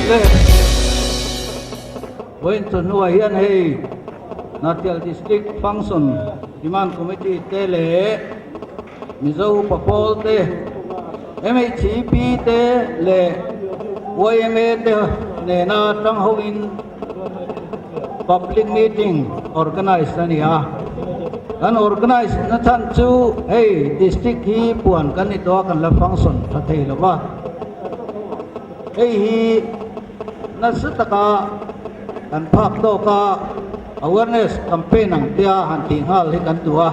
Le vawiin chawhnuah hian hei Hnahthial District Function Demand Committee te leh Mizo Upa Pawl te, MHCP te leh yma te nena tang hoin Public meeting organise a ni a, kan organise na chhan chu hei district hi puan kan ni tawh a kan la function tha thei lo va, hei hi nasa taka kan phak tawk a awareness campaign ang tia han tih nghal hi kan duh a,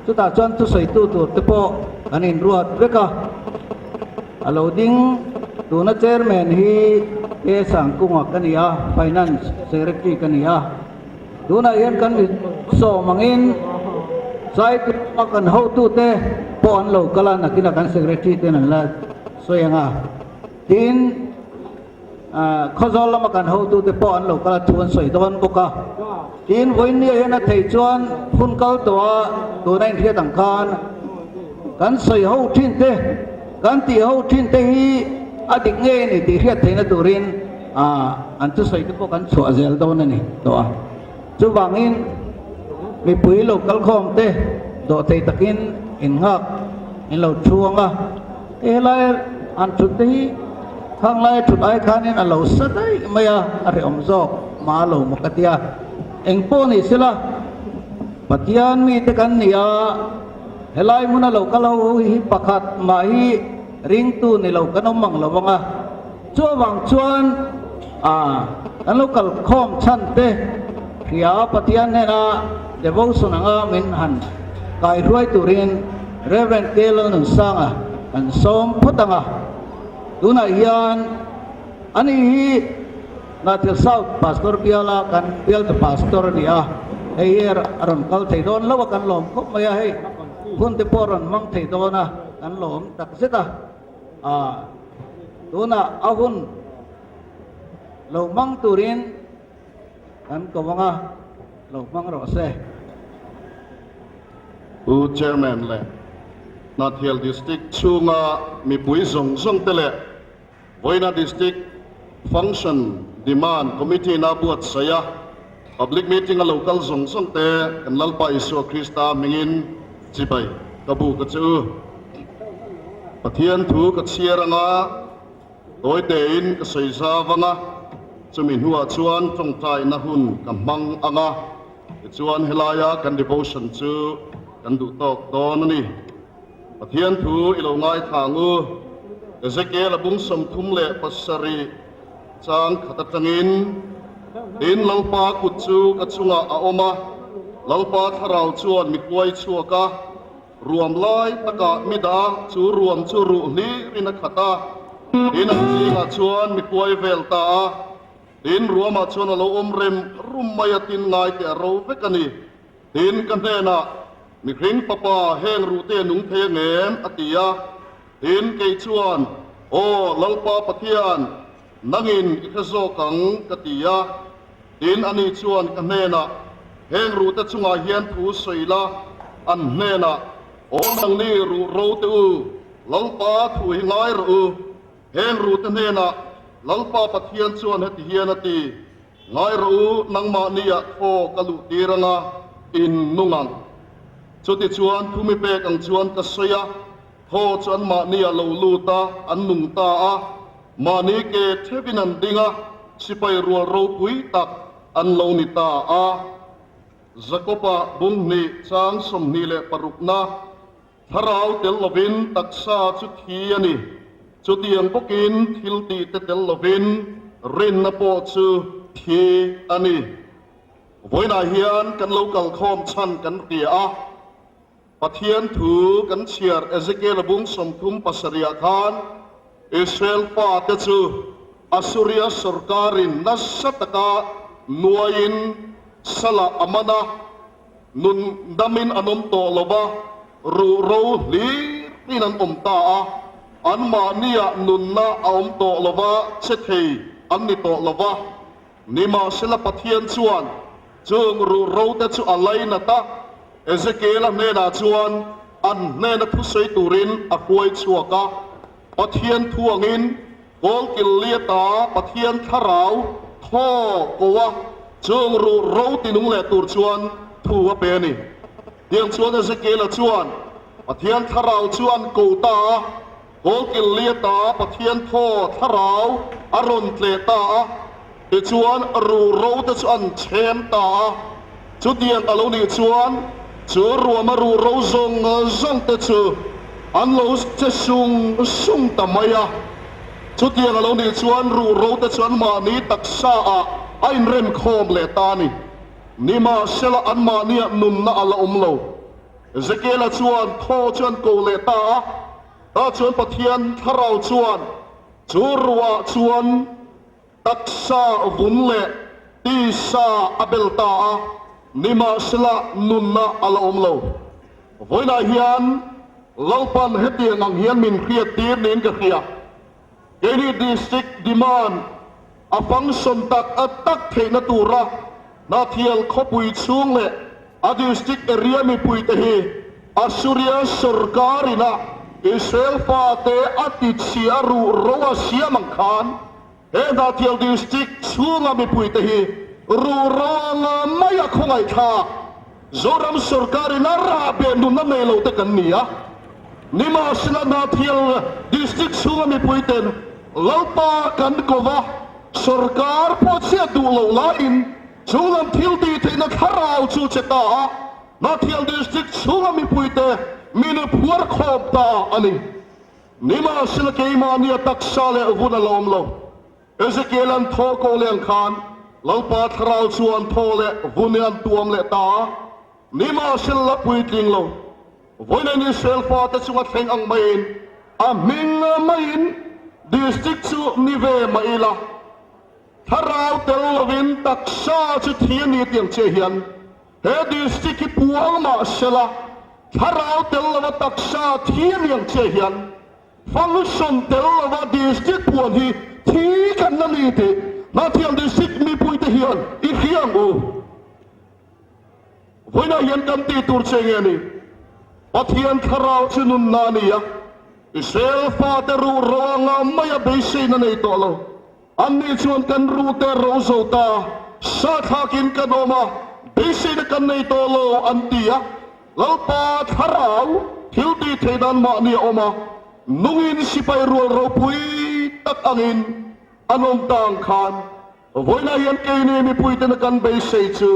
chutah chuan thusawitu tur te pawh kan inruat vek a. A lo ding tuna chairman hi K Sangkunga ka ni a, Finance Secretary ka ni a. Tunah hian kan mi sawm angin Saituma kan hotute pawh an lo kal a, nakinah kan Secretary ten an la sawi ang a. Tin, Khawzawl lama kan hotute pawh an lo kal a, thu an sawi dawn bawk a. Tin, vawiinniah hian a thei chuan hun kal tawh a, tuna inhriat ang khan kan sawi ho thin te, kan tih ho thin te hi a dik ngei a ni tih hriat theihna turin an thusawi te pawh kan chhuah zel dawn a ni tawh a. Chuvangin mipui lo kalkhawm te dawhthei takin innghak in lo thu ang a, helai an thut te hi khang laia thut ai khanin a lo sa daih mai a, a hrehawm zawk mah lo maw ka tia. Engpawh ni sela Pathian mite kan ni a, helai hmuna lo kal ho hi pakhat mah hi ringtu ni lo kan awm ang lo vang a. Chuvang chuan kan lo kal khawm chhan te hria Pathian hnena devotion anga min han kai hruai turin Rev. K. Lalnunsanga kan sawm phawt ang a. Tunah hian ani hi Hnathil South Pastor biala kan bialtu Pastor a ni a, hei hi a rawn kal thei dawn lo a kan lawm khawp mai a, hei hun te pawh a rawn hmang thei dawn a kan lawm takzet a. A, tunah a hun lo hmang turin kan ko ang a, lo hmang rawh se. Pu Chairman leh Hnahthial District chhunga mipui zawng zawng te leh Vawiina District Function Demand Committee na buatsaih a Public Meeting a lo kal zawng zawng te kan Lalpa Isua Krista hmingin chibai ka buk a che u. Pathian thu ka chhiar anga tawi tein ka sawi zau anga, chumi hnuah chuan tawngtaina hun ka hmang anga, tichuan helaia kan devotion chu kan duh tawk dawn a ni. Pathian thu i lo ngaithla ang u. Ezekiel a bung 37 chang khat atangin, Tin, Lalpa kut chu ka chungah a awm a, Lalpa thlarau chuan mi kuai chhuak a, Ruam lai takah mi dah chu ruam chu ruh hlirin a khat a, tin an zingah chuan mi kuai vel ta a, tin ruamah chuan a lo awm rem rum mai a, tin ngai teh a ro vek a ni. Tin ka hnenah, Mihring papa heng ruhte a nung thei angem? a ti a. Tin kei chuan, Aw Lalpa Pathian, nangin i hre zawk ang, ka ti a. Tin, ani chuan ka hnenah, Heng ruhte chungah hian thu sawi la, an hnenah, Aw nangni ruh ro teh u, Lalpa thu hi ngai rawh u. Heng ruhte hnenah Lalpa Pathian chuan heti hian a ti, Ngai rawh u, nangmahniah thaw ka luh tir anga in nung ang. Chutichuan thu mi pek ang chuan ka sawi a, thaw chu anmahniah lo lut a, an nung ta a. Mahni ke theuhin an ding a, sipai rual ropui tak an lo ni ta a. Jakob-a bung hnih chang 26na, Thlarau tel lovin taksa chu thi a ni, chutiang bawkin thil tihte tel lovin rinna pawh chu thi a ni. Vawiinah hian kan lo kalkhawm chhan kan hria a. Pathian thu kan chhiar Ezekiel-a bung 37ah khan Israel fate chu Assuria sawrkarin nasa taka nuaiin salah a man a, nun damin an awm tawh lo va, ruhro hlirin an awm ta a, anmahniah nunna a awm tawh lo va, che thei an ni tawh lo va. Nimahsela Pathian chuan chung ruhrote chu a lainat a, Ezekiela hnenah chuan an hnena thusawi turin a hruai chhuak a. Pathian thu angin Kawlkil liata Pathian thlarau thaw ko a, chung ruh ro tinung leh tur chuan thu a pe a ni. Tiang chuan Ezekiela chuan Pathian thlarau chu an ko ta a, Kawlkil liata Pathian thaw thlarau a rawn tleh ta a, tichuan ruh ro te chu an chhem ta a. Chutiang a lo nih chuan chu ruama ruh ro zawng zawng te chu an lo che sung sung ta mai a. Chutiang a lo nih chuan ruh ro te chu anmahni taksa ah a inremkhawm leh ta a ni. Nimahsela anmahniah nunna a la awm lo. Ezekiela chuan thaw chu an ko leh ta a, tah chuan Pathian thlarau chuan chu ruah chuan taksa vun leh tisa a bel ta a, nimahsela nunna a la awm lo. Vawiinah hian Lalpan hetiang ang hian min hriattir niin ka hria. Keini District demand a function tak tak theihna tura Hnahthial khawpui chhung leh a district area mipuite hi Assuria sorkar ina Israel fate a tichhia ruh ro a siam ang khan he Hnahthial district chhunga mipuite hi ruh ro anga mai a khawngaihthlak Zoram sorkar ina rahbeh nunna nei lo te kan ni a. Nimahsela Hnahthial district chhunga mipuiten Lalpa kan ko va, sorkar pawh chhiat duh loh laiin chung lam thil tih theihna thlarau chu che ta a, Hnahthial district chhunga mipuite min phuar khawm ta a ni. Nimahsela keimahnia taksa leh vun a la awm lo. Ezekiel-a'n thaw ko leh ang khan Lalpa thlarau chuan thaw leh vun in an tuam leh ta a, nimahsela la puitling lo. Vawiin Israel fate chunga thleng ang maiin a hming maiin district chu ni ve mah ila, thlarau tel lovin taksa chu thi a ni tih ang chiah hian he district hi puang mah sela, thlarau tel lova taksa thi a ni ang chiah hian function tel lova district puan hi thi kan la ni tih Hnahthial district mipuite hian i hria ang u. Vawiinah hian kan tih tur che nge ni? Pathian thlarau chu nunna a ni a, Israel fate ruh ro anga maia beiseina nei tawh lo. Anni chuan kan ruhte ro zo ta, sa thlakin kan awm a, beiseina kan nei tawh lo an ti a. Lalpa thlarau thil tih theih dan mahni a awm a, nungin sipai rual ropui tak angin an awm ta ang khan Vawiinah hian keini mipuitena kan beisei chu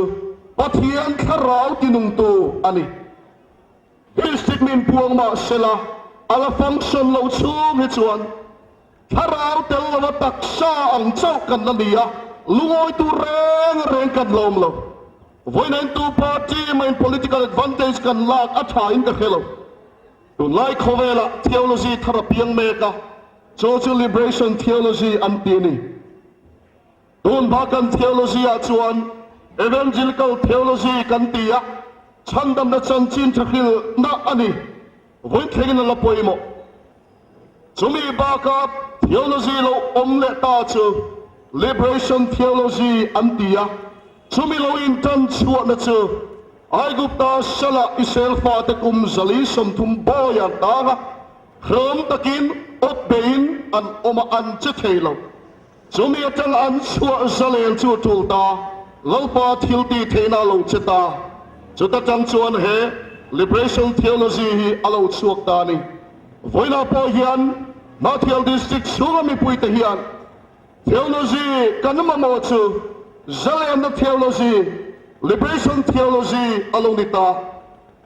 Pathian thlarau tinungtu a ni. District min puang mah sela, a la function lo chhung hi chuan thlarau tel lova taksa ang chauh kan la ni a, lungawitu reng reng kan la awm lo. Vawiinah hian tu party emaw in political advantage kan lak a tha in ka hre lo. Tunlai khawvelah theology thar a piang mek a, chu chu liberation theology an ti a ni. Tun hma kan theology ah chuan evangelical theology kan ti a, chhandamna chanchin thahril-na a ni. Vawiin thlengin a la pawimawh. Chumi baka theology lo awm leh ta chu liberation theology an ti a, chumi lo intan chhuahna chu Aigupta sala Israel fate kum 430 bawi an tang a, hrehawm takin awt beiin an awm a, an che thei lo. Chumi atang an chhuah zalen chu tul ta, Lalpa thil tih theihna a lo che ta. Chuta tang chuan he Liberation Theology hi a lo chhuak ta a ni. Vawiinah pawh hian Hnahthial District chhunga mipuite hian Theology kan mamawh chu zalenna theology, Liberation Theology, a lo ni ta.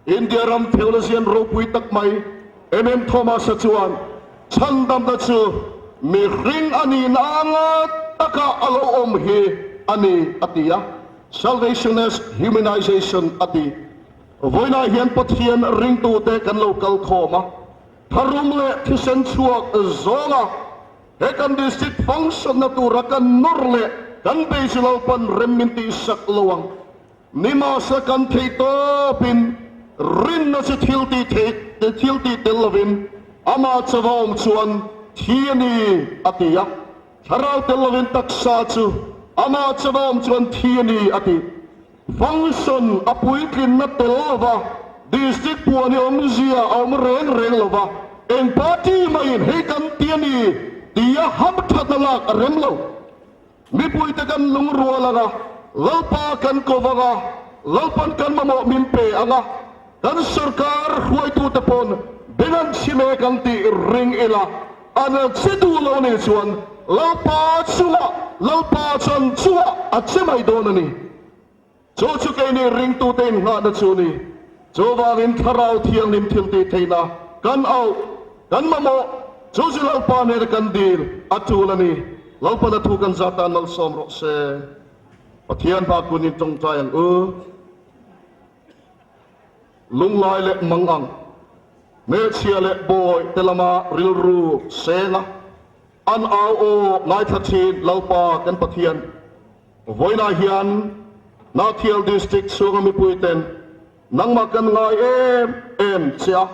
India ram theologian ropui tak mai MM Thomas-a chuan chhandamna chu mihring a nihna anga taka a lo awm hi a ni a ti a, Salvation as Humanization a ti. Vawiinah hian Pathian ringtute kan lo kal khawm a, tharum leh thisen chhuak zawnga He kan district function-na tura kan nawr leh kan beisei Lalpan rem min tihsak lo ang. Nimahse kan theih tawpin rinna chu thil tih theih thil tih tel lovin amah chauha awm chuan thi a ni a ti a. Thlarau tel lovin taksa chu amah chauha awm chuan thi a ni a ti. Function a puitlinna tel lova district puan hi awmzia a awm reng reng lova, eng party mahin hei kan ti a ni. Tia hamthatna lak a rem lo. Mipuite kan lungrual ang a, Lalpa kan ko vang a, Lalpan kan mamawh min pe ang a, kan sorkar hruaitute pawn beng an chhi mek ang tih ring ila, an che duh lo nih chuan Lalpa chungah, Lalpa chan chungah a che mai dawn a ni. Chu chu keini ringtute inngahna chu a ni. Chuvangin Thlarau Thianghlim thiltih theihna kan auh, kan mamawh, chu chu Lalpa hnena kan dil a tul a ni. Lalpana thu kan zat tan malsawm rawh se. Pathian hma kun in tawngtai ang u. Lunglai leh mang ang, hmelchhia leh bawi te lama rilru senga an au aw ngaithla thin Lalpa kan Pathian. Vawiinah hian Hnahthial District chhunga mipuiten nangmah kan ngai em em che a,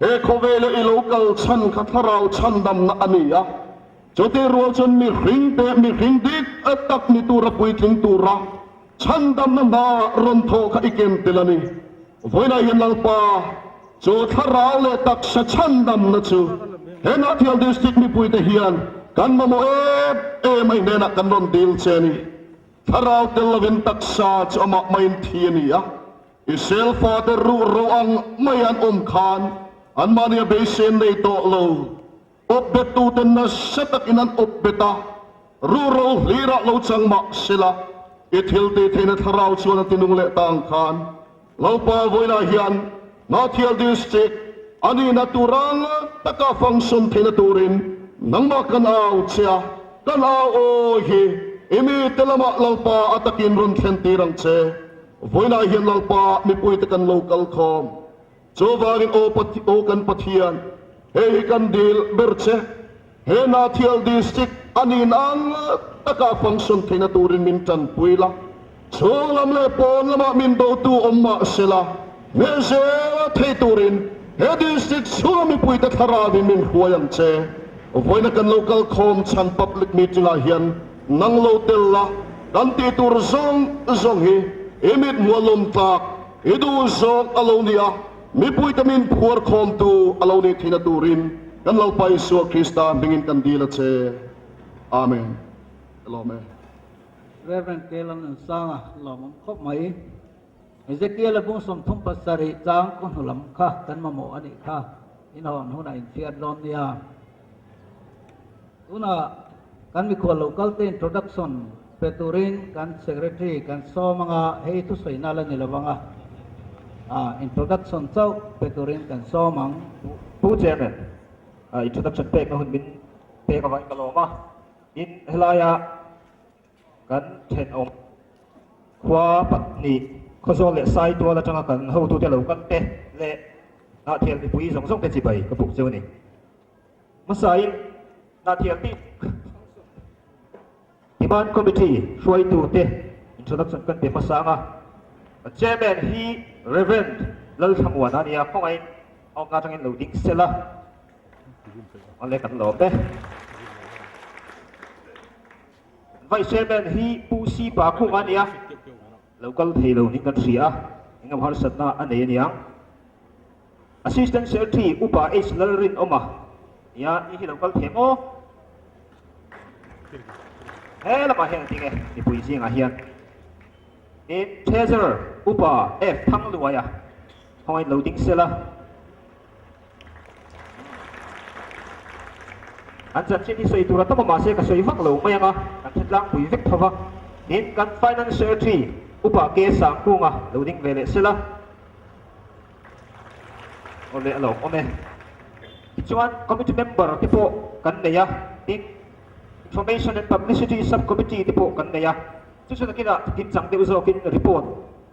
he khawvela i lo kal chhan kha thlarau chhandamna a ni a, chutih rual chuan mihring te mihring dik tak ni tura puitling tura chhandamna hna rawn thawh kha i ken tel a ni. Vawiinah hian Lalpa chu thlarau leh taksa chhandamna chu he Hnahthial District mipuite hian kan mamawh em em a hnenah kan rawn dil che a ni. Thlarau tel lovin taksa chu amah maiin thi a ni a, Israel fate ruh ro ang mai an awm khan anmahni a beisei nei tawh lo. Awp bettute nasa takin an awp bet a, ruhro hlirah lo chang mah sela, i thil tih theihna thlarau chuan a tinung leh ta ang khan Lalpa vawiinah hian Hnahthial District a nihna tur ang taka function theihna turin nangmah kan au che a, kan au awi hi i mite lamah Lalpa a takin rawn thlen tir ang che. Vawiinah hian Lalpa mipuite kan lo kal khawm. Chuvangin aw aw kan Pathian, hei hi kan dil ber che, he Hnahthial District a nin ang taka function theihna turin min tanpui la, chhung lam leh pawn lamah min dotu awm mah se la, hmel zel thei turin he District chhunga mipuite thlarauin min hruai ang che. Vawiina kan lo kal khawm chhan public meeting ah hian nang lo tel la, kan tih tur zawng zawng hi i mithmuh a lawm tlak. I duh zawk a lo ni a, mipuite min phuar khawmtu a lo nih theihna turin kan Lalpa Isua Krista hmingin kan dil a che. Amen. Ka lawm e. Rev. Kelan Nunsanga lawmawm khawp mai. Ezekiel-a bung 37 chang kaw hnu lam kha kan mamawh a nih kha. Inhawn hunah infiat dawn nia. Tunah kan mikhual lo kalte introduction pe turin kan secretary kan sawm anga hei thusawi na la ni lo anga introduction chauh pe turin kan sawm ang. Pu Chairman, introduction pek na hun min pek avangin ka lawm a, tin helaia kan thenawm khua pahnih Khawzawl leh Saitual atanga kan hotute lo kal te leh Hnahthial mipui zawng zawng te chibai ka buk cheu a ni. Hmasain Hnahthial bik Demand Committee hruaitute introduction kan pe hmasa ang a. Kan Chairman hi Rev. Lalthlamuana a ni a, khawngaihin a awmna atangin lo ding sela awle kan lawm e. Vice Chairman hi Pu Si Pa Khunga a ni a, lo kal thei lo niin kan hria a, engemaw harsatna a nei a niang. Assistant Secretary Upa H Lalrinawma nia i hi lo kal thei maw? He lamah hian a ding e, mipui zingah hian. Tin, Treasurer Upa F Thangluaia khawngain lo ding sela. An chanchin hi sawi tur a tam a mahse ka sawi vak lo mai ang a, kan hre tlangpui vek tho va. Tin, kan Finance Secretary Upa K Sangkunga lo ding ve leh sela. Awle a lo awm e. Tichuan committee member te pawh kan nei a, tin Information and Publicity Sub Committee te pawh kan nei a, chu chu nakinah kimchang deuh zawkin report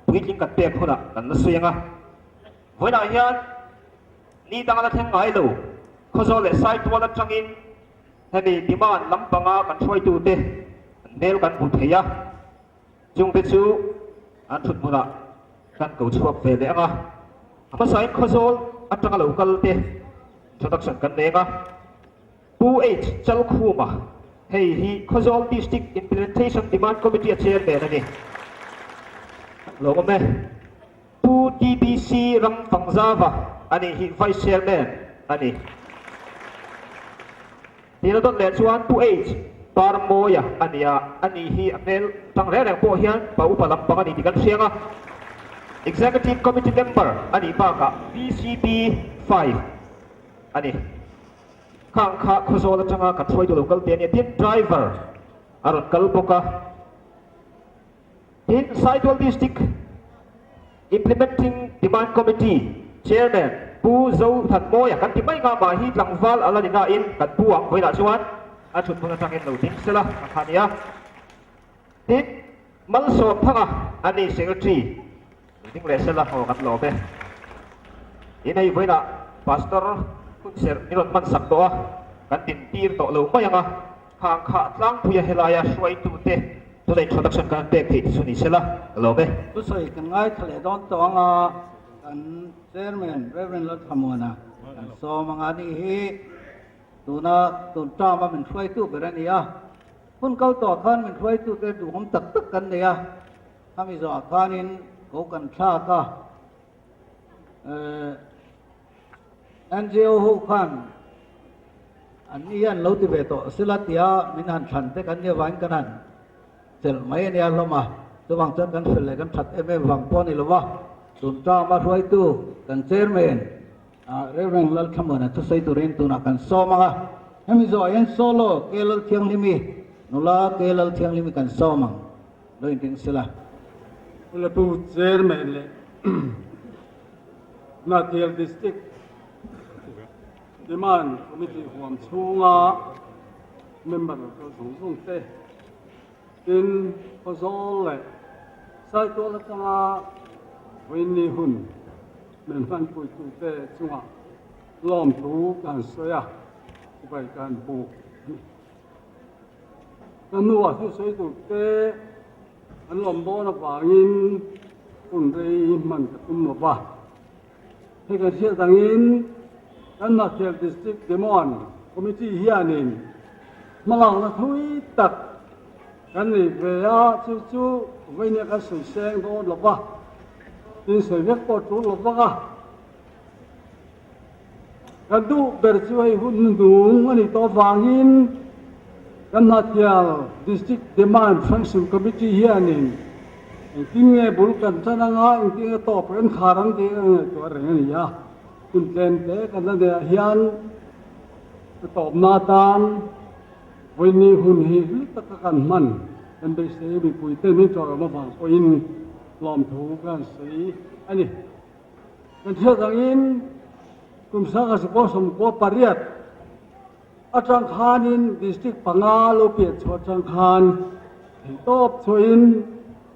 puitling kan pek hunah kan la sawi ang a. Vawiinah hian ni danga la thleng ngai lo, Khawzawl leh Saitual atangin hemi demand lampanga kan hruaitute an hmel kan hmu thei a. Chungte chu an thut hmunah kan ko chhuak ve leh ang a, a hmasain Khawzawl atanga lo kal te introduction kan nei ang a. Pu H Chalkhuma, hei hi Khawzawl District Implementation Demand Committee a chairman a ni. Lawmawm e. Pu TBC Ramfangzava a nih hi Vice Chairman a ni. Tina dawt leh chuan Pu H. Parmawia a ni a, ani hi a hmel tang reng reng pawh hian pa upa lampang a ni tih kan hriang a. Executive Committee member a nih bakah VCP 5 a ni. Khang kha Khawzawl atanga kan hruaitu lo kal te a nia. Tin, driver a rawn kal bawk a. Tin, Saitual District Implementing Demand Committee Chairman Pu Zothanmawia kan ti mai nga mah hi tlangval a la ni nain kan pu ang vawiinah chuan a thut hmun atangin lo ding sela a kha nia. Tin, Malsawmthanga a ni Secretary lo ding leh sela aw kan lawm e. Tin, hei vawiinah Pastor hunserh min rawn hmansak tawh a, kan dintir tawh lo mai ang a. Khang khah tlangpuia helaia hruaitute tuna introduction kan pek theih te chu ni sela ka lawm e. Thusawi kan ngaithla leh dawn tawh ang a, kan Chairman Rev. Lalthamuana kan sawm ang a nih hi tuna tun term a min hruaitu ber a ni a, hun kal tawh khan min hruaitute duhawm tak tak kan nei a, khami zawhah khanin ko kan thlak a, NGO ho khan an ni hian lo ti ve tawh sila tia min han thlan te kan nia vangin kan han chelh mai a nia hlawm a, chuvang chuan kan fel leh kan that em em vang pawh a ni lo va, tun term a hruaitu kan chairman Rev. Lalthlamuana thusawi turin tunah kan sawm ang a, hemi zawhah hian solo K Lalthianghlimi nula K Lalthianghlimi kan sawm ang lo inring sila. Pu Chairman leh Hnahthial District Demand Committee huam chhunga member kal zawng zawng te, tin Khawzawl leh Saitual atanga vawiinni hun min hmanpuitute chungah lawmthu kan sawi a, chibai kan buk a ni. Ka nu a thusawi tur te an lawm dawn avangin hun rei hman ka tum lo va. Hei kan hriat angin kan Hnahthial District Demand Committee hianin hmalakna thui tak kan nei ve a, chu chu vawinia kan sawi seng dawn lo va, tin sawi vek pawh tul lo vak a. Ka duh ber chu hei hun hnung a nih tawh avangin kan Hnahthial District Demand Function Committee hianin engtin nge bul kan tan anga engtin nge tawp kan khar ang tih ka ngaihtuah reng a ni a. Hun tlem te kan la neih ah hian a tawpna atan vawiini hun hi hlu taka kan hman kan beisei mipuite min tlawrh avang pawhin lawmthu kan sawi a ni. Kan hriat angin kum sangha sakawr 98 atang khanin district panga lo pian chhuah atang khan theihtawp chhuahin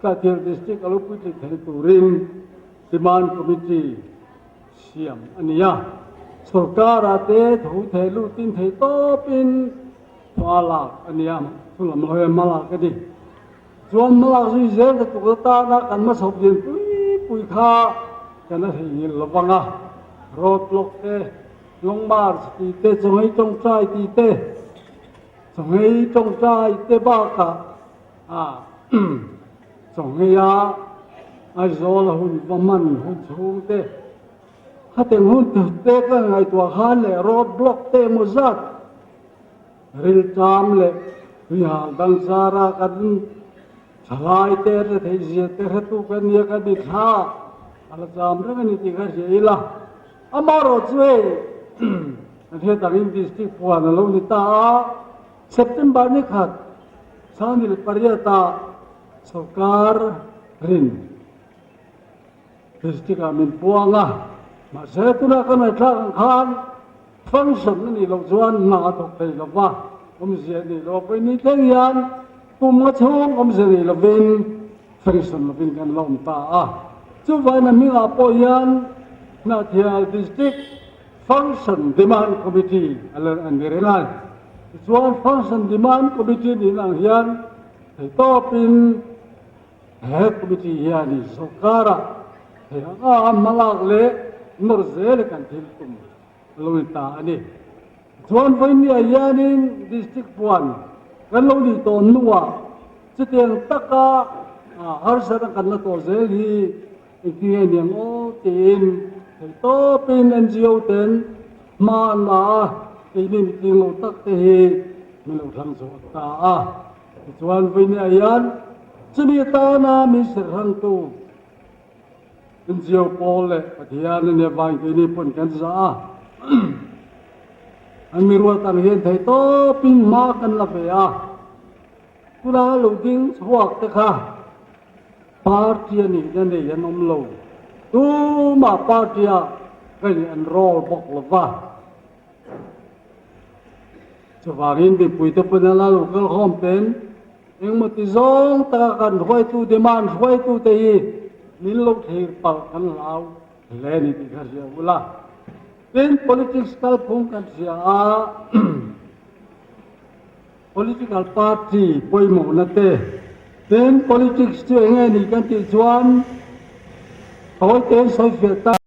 Tlathir district a lo puitling thei turin demand committee siam a ni a. Sorkara te thu thei lutin theihtawpin hma lak a ni a, thu lam hawi a hma lak a ni. Chuan hmalak zui zel ta tuk atana kan hmachhawp lian pui pui kha kan a theihnghilh lo vang a, road block te, long march tih te, chawngei tawngtai tih te, chawngei tawngtai te bakah ah chawngeia Aizawl a hun va hman hun chhung te, khateng hun te ka ngaihtuah khan leh road block te emaw zat Rilṭam leh tuihal dang zara kan thalai te re theih zia te hretu ka nia ka ni thla a la cham reng a ni tih ka hria ila. Amaherawh chu hei kan hriat angin district puan a lo ni ta a, September ni khat Sanil pariatah sorkar rin District ah min puang a, mahse tuna ka ngaihthlak ang khan function a nih loh chuan hna a thawk thei lo va, awmzia a nih loh a pawhin ni thleng hian kum nga chhung awmzia nei lovin function lovin kan la awm ta a. Chuvangin a hmingah pawh hian Hnahthial District Function Demand Committee a la ni reng a. Tichuan Function Demand Committee nih ang hian theihtawpin He committee hianin sorkara thei anga a hmalak leh nawr zel kan thil tum a lo ni ta a ni. Tichuan vawinia hianin district puan kan lo nih tawh hnuah chutiang taka harsatna kan la tawh zel hi engtinge niang aw tiin theihtawpin NGO ten hma an la a. Keini mitling lo tak te hi min lo thlang zawh ta a. Tichuan vawinia hian chumi atana min serhrangtu NGO pawl leh Pathian a nia vang keini pawn kan zah a. An mi ruat ang hian theihtawpin hma kan la ve a. Tuna lo ding chhuak te kha Party a nihna nei an awm lo. Tumah party ah ka in enroll bawk lo va. Chuvangin mipuite pawn a la lo kal khawm ten engmaw ti zawng taka kan hruaitu demand hruaitute hi min lo thlir palh kan hlau hle a ni tih kha hria ula. Tin, politics kalphung kan hria a. Political party pawimawhna te, tin politics chu eng nge ni kan tih chuan tawi tein sawi fiah ta.